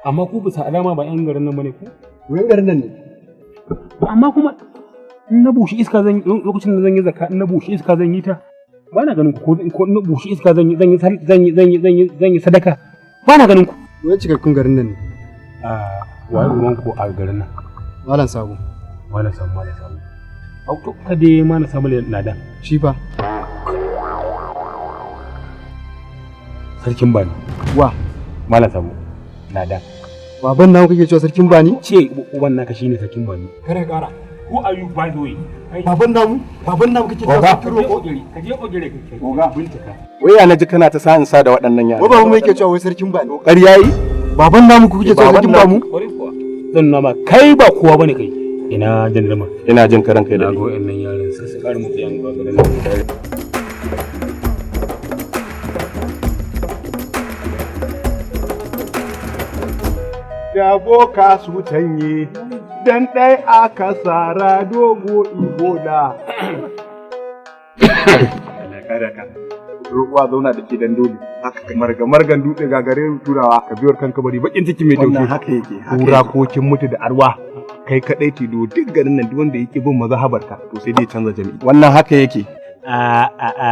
Amma ku bisa alama ba 'yan garin nan bane ku? Wuyan garin nan ne. Amma kuma in na bushi iska zan lokacin da zan yi zakka, in na bushi iska zan yi ta. Ba na ganin ku, ko in na bushi iska zan yi zan yi zan yi zan yi zan yi zan yi sadaka. Ba na ganin ku. Wuyan cikakkun garin nan ne. A waye uban ku a garin nan? Malam Sabo. Malam Sabo, Malam Sabo. Au to kade Malam Sabo ladan. Shi fa. Sarkin Bani. Wa? Malam Sabo ladan. Baban namu kake cewa sarkin Bani? Ce uban naka shine sarkin Bani. Kare kara. Who are you, by the way? Baban namu kake cewa sarkin roƙo? Ka je ogere kake. Oga bincika. Wai ya naji kana ta sa'in sa da waɗannan yara. Wai baban mu yake cewa wai sarkin Bani. Ƙarya yi? Baban namu kuke cewa sarkin Bamu? Zan nuna ma kai ba kowa bane kai. Ina jandarma. Ina jin karan kai da Na ga waɗannan yaran sai su ƙara mutu yan garin nan. Da boka su canye dan ɗai aka sara dogo ibola. Allah kare ka. Ruwa zauna da ke dan dole. Haka marga margan dutse gagare turawa ka biyar kan kabari bakin ciki mai taushi. Wannan haka yake. Kura ko kin mutu da arwa. Kai kadai tilo duk garin nan duk wanda yake bin mazhabarka to sai dai canza jami'i. Wannan haka yake. A a a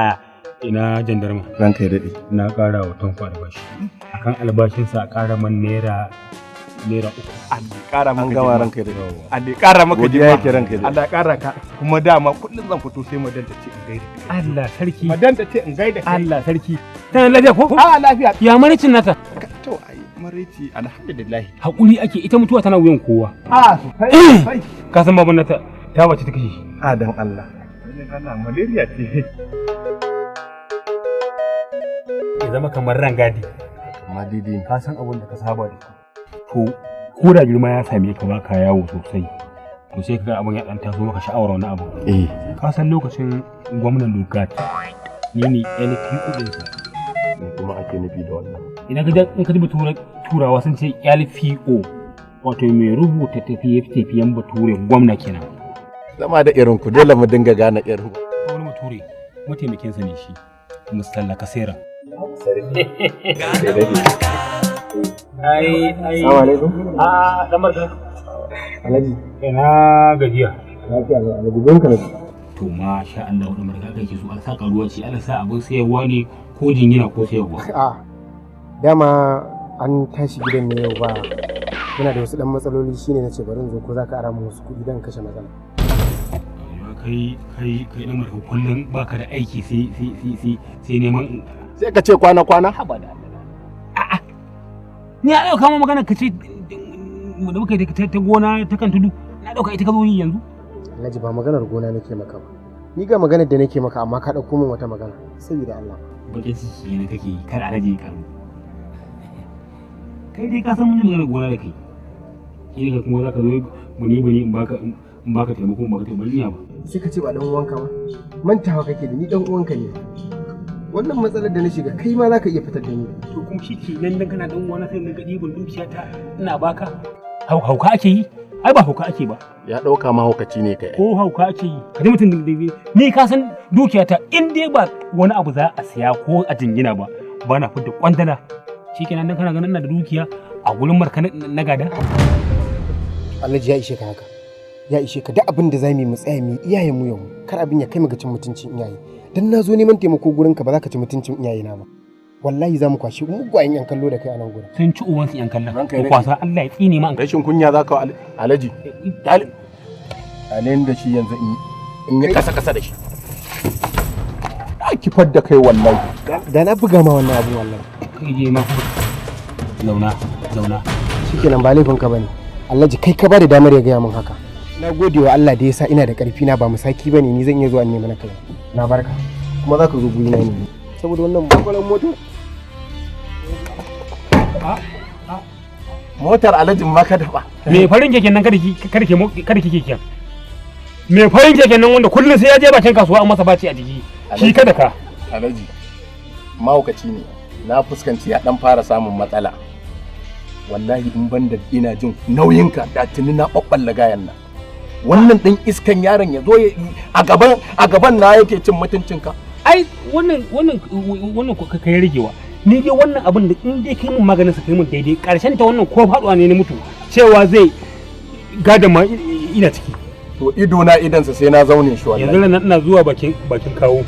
ina jandarma. Ranka ya daɗe. Na ƙara wa Tanko albashi. Akan albashinsa a ƙara man naira 3. Allah ƙara maka An gama ranka ya daɗe. Allah ƙara maka Godiya yake ranka ya daɗe. Allah ƙara ka kuma dama kullum zan fito sai madan ta ce in gaida kai. Allah sarki. Madan ta ce in gaida kai. Allah sarki. Tana lafiya ko? A lafiya. Ya maricin nata? To ai maraici alhamdulillah. Hakuri ake, ita mutuwa tana wuyan kowa. A sosai sosai. Ka san baban nata ta wace ta kashe shi. A dan Allah. Allah malaria ce. Ya zama kamar rangadi. Amma daidai ne. Ka san abin da ka saba da shi. To ko da girma ya same ka baka yawo sosai, to sai kaga abin ya dan taso maka sha'awar wani abu. Eh. Ka san lokacin gwamnan Lugat ni ne LPO ɗinsa. Me kuma ake nufi da wannan? Idan ka in ka ji turawa sun ce LPO, wato mai rubuta tafiye-tafiyen bature gwamna kenan. Zama da irin ku dole mu dinga gane irin ku. Wani bature mataimakinsa ne shi, Mr. Lakasera. Ai ai. Assalamu alaikum. A dan barka. Alhaji. Ina gajiya. Lafiya lau Alhaji gonka ne. To ma sha Allah wadda marka kai ke so Allah sa karuwa ce, Allah sa abin sayarwa ne ko jingina ko sayarwa. A dama an tashi gidan ne yau ba. Muna da wasu dan matsaloli shine nace bari in zo ko zaka ara mu wasu kuɗi dan kashe matsala. Kai kai kai dan marka kullun baka da aiki sai sai sai sai sai neman Sai ka ce kwana kwana? Haba da Allah. A'a. Ni a ɗauka ma magana ka ce da muka yi ta gona ta kan tudu na ɗauka ita ka zo yi yanzu. Alhaji ba maganar gona nake maka ba. Ni ga maganar da nake maka amma ka ɗauko min wata magana saboda Allah. Bakin ciki ne kake yi kar Alhaji ya karu. Kai dai ka san mun yi maganar gona da kai. Shi ne kuma za ka zo buni buni in baka taimako in baka taimako iya ba. Sai ka ce ba dan uwanka ba. Mantawa kake da ni dan uwanka ne. Wannan matsalar da na shiga kai ma za ka iya fitar da ni. To kuma shi ke nan dan kana dan uwana sai in ga ɗiban dukiya ta ina baka. Hauka ake yi? Ai ba hauka ake ba. Ya ɗauka mahaukaci ne kai. Ko hauka ake yi? Ka ji mutum da ni ka san dukiyata in dai ba wani abu za a siya ko a jingina ba ba na fidda kwandala. Shi kenan dan kana ganin ina da dukiya a gurin marka na gada. Alhaji ya ishe ka haka. Ya ishe ka duk abin da za mu yi mu tsaya mu yi iyayen mu yau. Kar abin ya kai mu ga cin mutuncin iyaye. Dan na zo neman taimako gurin ka ba za ka ci mutuncin iyayena ba. Wallahi za mu kwashi mugwayen yan kallo da kai a nan gurin. Sun ci uwansu yan kallon. Ranka ya Ku kwasa Allah ya tsine ma. Rashin kunya za ka wa Alhaji. Alin da shi yanzu in yi kasa kasa da shi. Na kifar da kai wallahi. Da na buga ma wannan abu wallahi. Kai je ma. Zauna zauna. Shikenan ba laifin ka bane. Alhaji kai ka bada damar ya gaya min haka. Na gode wa Allah da ya sa ina da ƙarfi na ba musaki bane ni zan iya zuwa in nemi na kai. Na barka. Kuma za ka zo gurina ne. Saboda wannan bakwalan motar. Motar Alhajin ma ka dafa. Me farin keken nan kada ki keken. Me farin keken nan wanda kullum sai ya je bakin kasuwa an masa baci a jiki. Shi kada ka. Alhaji mahaukaci ne. Na fuskanci ya dan fara samun matsala. Wallahi in banda ina jin nauyinka da tuni na ɓaɓɓalla gayan nan. Wannan ɗin iskan yaron ya zo a gaban na yake cin mutuncinka. Ai wannan wannan wannan kai ragewa. Ni dai wannan abin da in dai kai mun maganin sa kai mun daidai, karshen ta wannan ko faduwa ne na mutu cewa zai gada ma ina ciki. To ido na idansa sai na zaune shi wallahi. Yanzu nan ina zuwa bakin kawo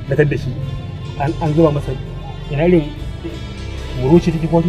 na tadda shi an zuba masa ina irin muruci take ko.